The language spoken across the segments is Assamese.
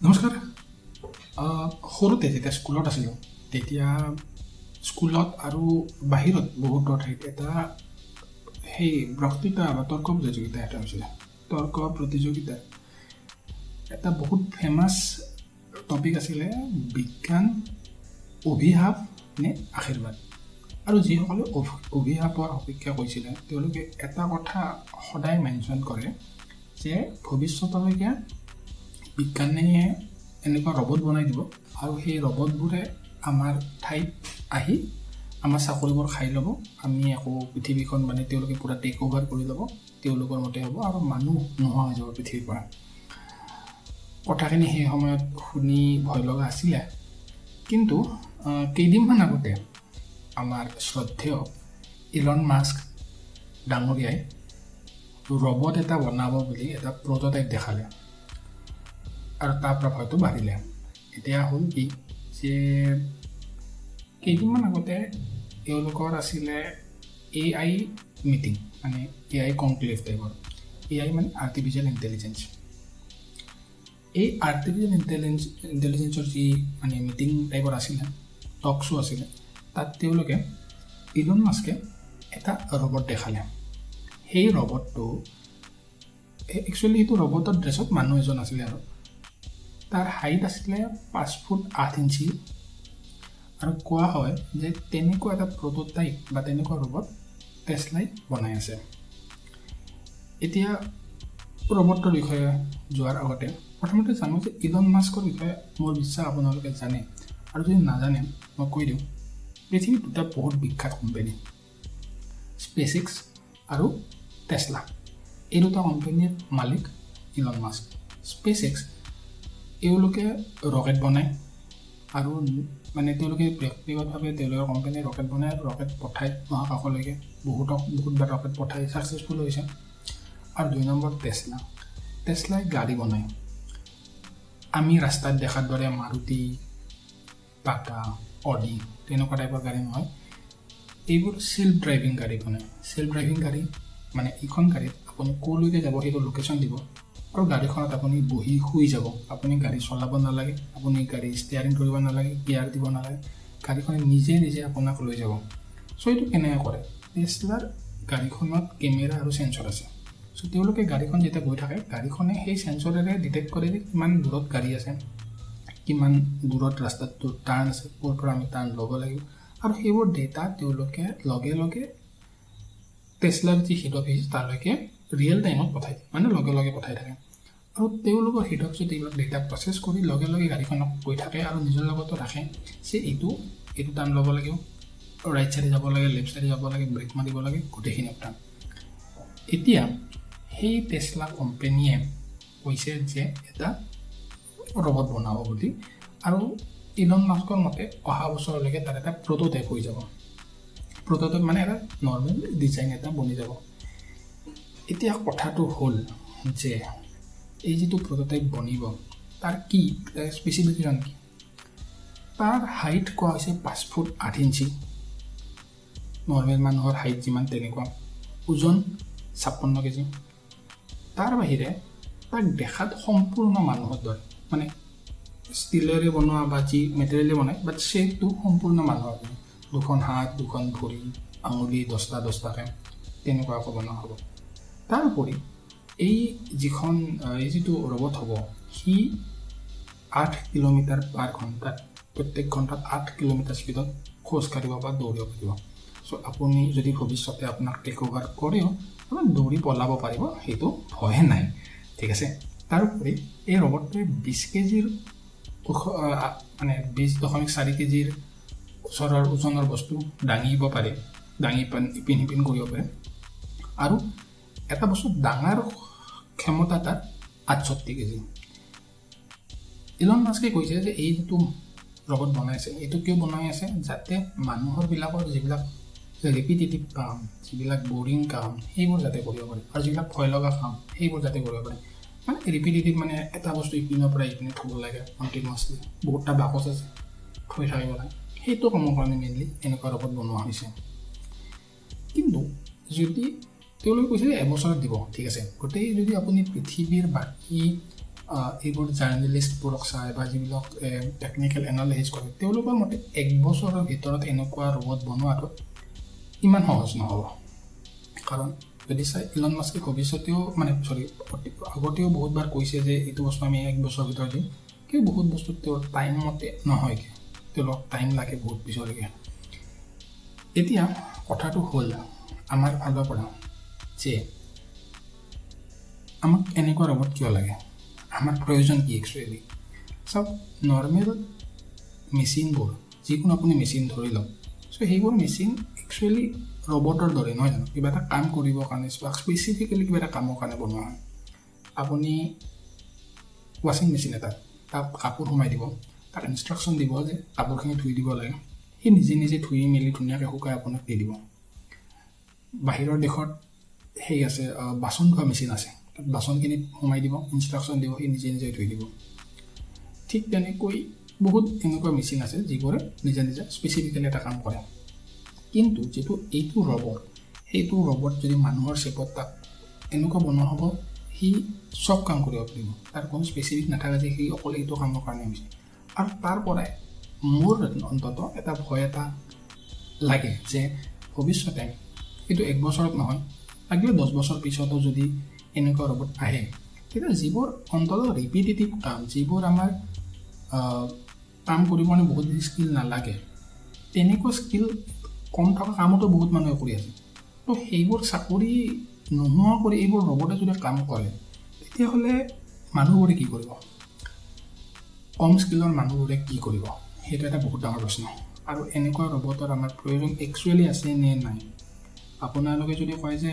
নমস্কাৰ। সৰুতে যেতিয়া স্কুলত আছিলোঁ, তেতিয়া স্কুলত আৰু বাহিৰত বহুতো ঠাইত এটা সেই বক্তৃতা বা তৰ্ক প্ৰতিযোগিতা এটা হৈছিলে। তৰ্ক প্ৰতিযোগিতাত এটা বহুত ফেমাছ টপিক আছিলে, বিজ্ঞান অভিশাপ নে আশীৰ্বাদ? আৰু যিসকলে অভিশাপৰ অপেক্ষা কৰিছিলে, তেওঁলোকে এটা কথা সদায় মেনশ্যন কৰে যে ভৱিষ্যতলৈকে বিজ্ঞানে এনেকুৱা ৰবট বনাই দিব আৰু সেই ৰবটবোৰে আমাৰ ঠাইত আহি আমাৰ চাকৰিবোৰ খাই ল'ব। আমি আকৌ পৃথিৱীখন মানে তেওঁলোকে পূৰা টেক অভাৰ কৰি ল'ব, তেওঁলোকৰ মতে হ'ব আৰু মানুহ নোহোৱা হৈ যাব পৃথিৱীৰ পৰা। কথাখিনি সেই সময়ত শুনি ভয় লগা আছিলে। কিন্তু কেইদিনমান আগতে আমাৰ শ্ৰদ্ধেয় ইলন মাস্ক ডাঙৰীয়াই ৰবট এটা বনাব বুলি এটা প্ৰট'টাইপ দেখালে আৰু তাৰ পৰা ভয়টো বাঢ়িলে। এতিয়া হ'ল কি যে কেইদিনমান আগতে এওঁলোকৰ আছিলে এআই মিটিং, মানে এআই কনক্লেভ টাইপৰ। এআই মানে আৰ্টিফিচিয়েল ইণ্টেলিজেঞ্চ। এই আৰ্টিফিচিয়েল ইণ্টেলিজেঞ্চৰ যি মানে মিটিং টাইপৰ আছিলে, টক শ্ব' আছিলে, তাত তেওঁলোকে ইলন মাস্কে এটা ৰবট দেখালে। সেই ৰবটটো একচুৱেলি সেইটো ৰবটৰ ড্ৰেছত মানুহ এজন আছিলে আৰু তাৰ হাইট আছিলে 5 ফুট 8 ইঞ্চি। আৰু কোৱা হয় যে তেনেকুৱা এটা প্ৰট'টাইপ বা তেনেকুৱা ৰবট টেছলাই বনাই আছে। এতিয়া ৰবটটোৰ বিষয়ে যোৱাৰ আগতে প্ৰথমতে জানো যে ইলন মাস্কৰ বিষয়ে মোৰ বিশ্বাস আপোনালোকে জানে আৰু যদি নাজানে মই কৈ দিওঁ। পৃথিৱীত দুটা বহুত বিখ্যাত কোম্পানী, স্পেচএক্স আৰু টেছলা। এই দুটা কোম্পানীৰ মালিক ইলন মাস্ক। স্পেচএক্স, এওঁলোকে ৰকেট বনায় আৰু মানে তেওঁলোকে ব্যক্তিগতভাৱে তেওঁলোকৰ কোম্পানীয়ে ৰকেট বনায় আৰু ৰকেট পঠায় মহাকাশলৈকে। বহুতক বহুতবাৰ ৰকেট পঠাই ছাকচেছফুল হৈছে। আৰু 2 নম্বৰ টেছলা। টেছলাই গাড়ী বনায়। আমি ৰাস্তাত দেখাৰ দৰে মাৰুতি, টাটা, অডি তেনেকুৱা টাইপৰ গাড়ী নহয়। এইবোৰ চেল্ফ ড্ৰাইভিং গাড়ী বনায়। চেল্ফ ড্ৰাইভিং গাড়ী মানে এইখন গাড়ীত আপুনি ক'লৈকে যাব সেইটো লোকেশ্যন দিব আৰু গাড়ীখনত আপুনি বহি শুই যাব। আপুনি গাড়ী চলাব নালাগে, আপুনি গাড়ী ষ্টিয়াৰিং কৰিব নালাগে, গিয়াৰ দিব নালাগে, গাড়ীখনে নিজে নিজে আপোনাক লৈ যাব। চ' এইটো কেনেকৈ কৰে? টেছলাৰ গাড়ীখনত কেমেৰা আৰু চেঞ্চৰ আছে। চ' তেওঁলোকে গাড়ীখন যেতিয়া গৈ থাকে, গাড়ীখনে সেই চেঞ্চৰেৰে ডিটেক্ট কৰে যে কিমান দূৰত গাড়ী আছে, কিমান দূৰত ৰাস্তাটোৰ টাৰ্ণ আছে, ক'ৰ পৰা আমি টাৰ্ণ ল'ব লাগিব। আৰু সেইবোৰ ডেটা তেওঁলোকে লগে লগে টেছলাৰ যি হেড অফিচ, তালৈকে ৰিয়েল টাইমত পঠাই দিয়ে, মানে লগে লগে পঠাই থাকে। আৰু তেওঁলোকৰ হেড অফিচত এইবিলাক ডেটা প্ৰচেছ কৰি লগে লগে গাড়ীখনক গৈ থাকে আৰু নিজৰ লগতো ৰাখে যে এইটো এইটো টাৰ্ণ ল'ব লাগিব, ৰাইট চাইডে যাব লাগে, লেফ্ট চাইডে যাব লাগে, ব্ৰেক মাৰিব লাগে, গোটেইখিনি কথা। এতিয়া সেই টেছলা কোম্পেনীয়ে কৈছে যে এটা ৰবট বনাব বুলি আৰু ইলন মাস্কৰ মতে অহা বছৰলৈকে তাৰ এটা প্ৰট'টাইপ হৈ যাব। প্ৰট'টাইপ মানে এটা নৰ্মেল ডিজাইন এটা বনি যাব। এতিয়া কথাটো হ'ল যে এই যিটো প্ৰট'টাইপ বনিব, তাৰ কি স্পেচিফিকেশ্যন কি? তাৰ হাইট কোৱা হৈছে 5 ফুট 8 ইঞ্চি, নৰ্মেল মানুহৰ হাইট যিমান তেনেকুৱা। ওজন 56 কেজি। তাৰ বাহিৰে তাক দেখাত সম্পূৰ্ণ মানুহৰ দৰে, মানে ষ্টিলেৰে বনোৱা বা যি মেটেৰিয়েলে বনায়, বাট শ্বেপটো সম্পূৰ্ণ মানুহৰ দৰে। দুখন হাত, দুখন ভৰি, আঙুলি 10টা 10টাকৈ তেনেকুৱাকৈ বনোৱা হ'ব। তাৰোপৰি এই যিটো ৰবট হ'ব, সি 8 কিলোমিটাৰ পাৰ ঘণ্টাত, প্ৰত্যেক ঘণ্টাত 8 কিলোমিটাৰ স্পীডত খোজ কাঢ়িব বা দৌৰিব পাৰিব। চ' আপুনি যদি ভৱিষ্যতে আপোনাক টেক অভাৰ কৰেও, আপুনি দৌৰি পলাব পাৰিব, সেইটো ভয়ে নাই, ঠিক আছে। তাৰোপৰি এই ৰবটটোৱে 20 কেজিৰ ওখ, মানে 20.4 কেজিৰ ওচৰৰ ওজনৰ বস্তু দাঙিব পাৰে, দাঙি ইপিন সিপিন কৰিব পাৰে। আৰু এটা বস্তু দাঙাৰ ক্ষমতা তাৰ 68 কেজি। ইলন মাস্কে কৈছে যে এই যিটো ৰবট বনাইছে, এইটো কিয় বনাই আছে? যাতে মানুহৰ বিলাকৰ যিবিলাক ৰিপিটেটিভ কাম, যিবিলাক বৰিং কাম, সেইবোৰ যাতে কৰিব পাৰে আৰু যিবিলাক ভয় লগা কাম, সেইবোৰ যাতে কৰিব পাৰে। মানে ৰিপিটেটিভ মানে এটা বস্তু ইপিনৰ পৰা ইপিনে থ'ব লাগে কণ্টিনিউৱাছলি, বহুতটা বাকচ আছে, থৈ থাকিব লাগে, সেইটো কামৰ কাৰণে মেইনলি এনেকুৱা ৰবট বনোৱা হৈছে। কিন্তু যদি তেওঁলোকে কৈছে যে এবছৰত দিব, ঠিক আছে। গোটেই যদি আপুনি পৃথিৱীৰ বাকী এইবোৰ জাৰ্নেলিষ্টবোৰক চায় বা যিবিলাক টেকনিকেল এনালাইচিছ কৰে, তেওঁলোকৰ মতে এক বছৰৰ ভিতৰত এনেকুৱা ৰবট বনোৱাটো ইমান সহজ নহ'ব। কাৰণ যদি চাই, ইলন মাস্কে ভৱিষ্যতেও, মানে চৰি, আগতেও বহুতবাৰ কৈছে যে এইটো বস্তু আমি এক বছৰৰ ভিতৰত দিম। কিন্তু বহুত বস্তু তেওঁৰ টাইম মতে নহয়গৈ, তেওঁলোক টাইম লাগে বহুত পিছলৈকে। এতিয়া কথাটো হ'ল আমাৰ ফালৰ পৰা যে আমাক এনেকুৱা ৰবট কিয় লাগে, আমাৰ প্ৰয়োজন কি একচুৱেলি? চাওক, নৰ্মেল মেচিনবোৰ, যিকোনো আপুনি মেচিন ধৰি লওক, চ' সেইবোৰ মেচিন একচুৱেলি ৰবটৰ দৰে নহয় জানো? কিবা এটা কাম কৰিবৰ কাৰণে বা স্পেচিফিকেলি কিবা এটা কামৰ কাৰণে বনোৱা হয়। আপুনি ৱাশ্বিং মেচিন এটা, তাত কাপোৰ সোমাই দিব, তাক ইনষ্ট্ৰাকশ্যন দিব যে কাপোৰখিনি ধুই দিব লাগে, সি নিজে নিজে ধুই মেলি ধুনীয়াকৈ শুকাই আপোনাক দি দিব। বাহিৰৰ দেশত সেই আছে, বাচন ধোৱা মেচিন আছে, তাত বাচনখিনি সোমাই দিব, ইনষ্ট্ৰাকশ্যন দিব, সি নিজে নিজে ধুই দিব। ঠিক তেনেকৈ বহুত এনেকুৱা মেচিন আছে যিবোৰে নিজে নিজে স্পেচিফিকেলি এটা কাম কৰে। কিন্তু যিটো এইটো ৰবট, সেইটো ৰবট যদি মানুহৰ শ্বেপত তাক এনেকুৱা বনোৱা হ'ব, সি চব কাম কৰিব পাৰিব। তাৰ কোনো স্পেচিফিক নাথাকে যে সি অকল এইটো কামৰ কাৰণে হৈছে। আৰু তাৰ পৰাই মোৰ অন্ততঃ এটা ভয় এটা লাগে যে ভৱিষ্যতে, এইটো এক বছৰত নহয়, লাগিলে 10 বছৰ পিছতো যদি এনেকুৱা ৰবট আহে, তেতিয়া যিবোৰ অন্ততঃ ৰিপিটেটিভ কাম, যিবোৰ আমাৰ কাম কৰিব কাৰণে বহুত বেছি স্কিল নালাগে, তেনেকুৱা স্কিল কম থকা কামতো বহুত মানুহে কৰি আছে, তো সেইবোৰ চাকৰি নোহোৱা কৰি এইবোৰ ৰবটে যদি কাম কৰে, তেতিয়াহ'লে মানুহবোৰে কি কৰিব? কম স্কিলৰ মানুহবোৰে কি কৰিব? সেইটো এটা বহুত ডাঙৰ প্ৰশ্ন। আৰু এনেকুৱা ৰবটৰ আমাৰ প্ৰয়োজন একচুৱেলি আছে নে নাই? আপোনালোকে যদি কয় যে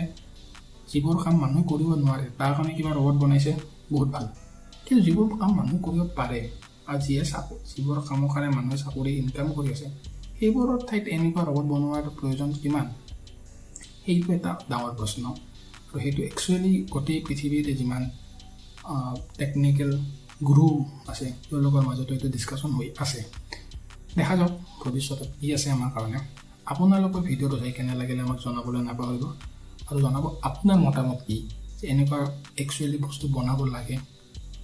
যিবোৰ কাম মানুহে কৰিব নোৱাৰে তাৰ কাৰণে কিবা ৰবট বনাইছে, বহুত ভাল। কিন্তু যিবোৰ কাম মানুহে কৰিব পাৰে আৰু যিবোৰ কামৰ কাৰণে মানুহে চাকৰি ইনকাম কৰি আছে, সেইবোৰৰ ঠাইত এনেকুৱা ৰবট বনোৱাৰ প্ৰয়োজন কিমান? সেইটো এটা ডাঙৰ প্ৰশ্ন। আৰু সেইটো একচুৱেলি গোটেই পৃথিৱীতে যিমান টেকনিকেল গুৰু আছে, তেওঁলোকৰ মাজতো এইটো ডিছকাশ্যন হৈ আছে। দেখা যাওক ভৱিষ্যতত কি আছে আমাৰ কাৰণে। আপোনালোকৰ ভিডিঅ'টো চাই কেনে লাগিলে আমাক জনাবলৈ নাপাহৰিব আৰু জনাব আপোনাৰ মতামত কি, যে এনেকুৱা একচুৱেলি বস্তু বনাব লাগে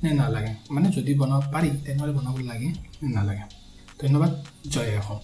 নে নালাগে, মানে যদি বনাব পাৰি তেনেহ'লে বনাব লাগে নে নালাগে। ধন্যবাদ। জয় অসম।